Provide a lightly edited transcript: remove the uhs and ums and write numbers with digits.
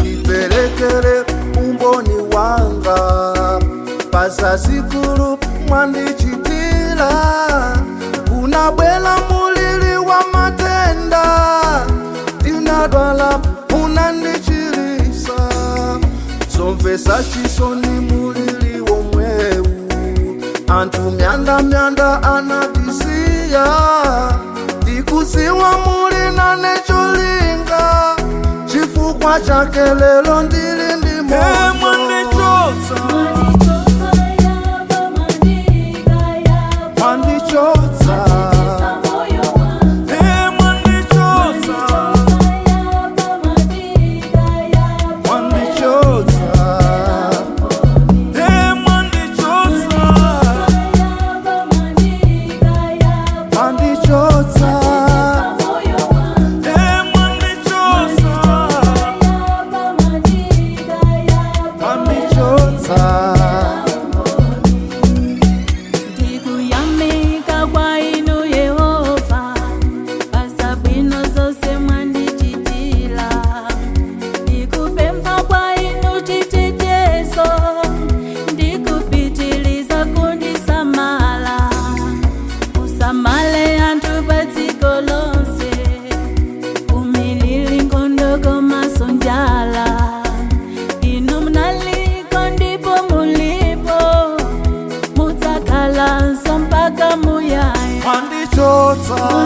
Ipelekele umboni wanga pazazikulu mwandichitila, unabwela mulili wa matenda, ndinadwala unandichilisa, zomvesa chisoni mulili womwewu, anthu myandamyanda anatisiya, ndikuziwa muli nane cholinga, chifukwa chake lelo ndili ndi moyo. Mwandichotsa. Mwandichotsa. Mwandichotsa. Mwandichotsa. Mwandichotsa. Mwandichotsa. Mwandichotsa. Mwandichotsa. Ndikuyamika kwa inu Yehova, pasabwino zonse mwandichitila. Ndikupempha kwa inu chitetezo, ndikupitiliza kundisamala. Musamale anthu pa dziko lonse, umilili nkhondo komanso njala. Inu munaliko ndipo mulipo, mudzakhalanso mpaka muyaya. Mwandichotsa.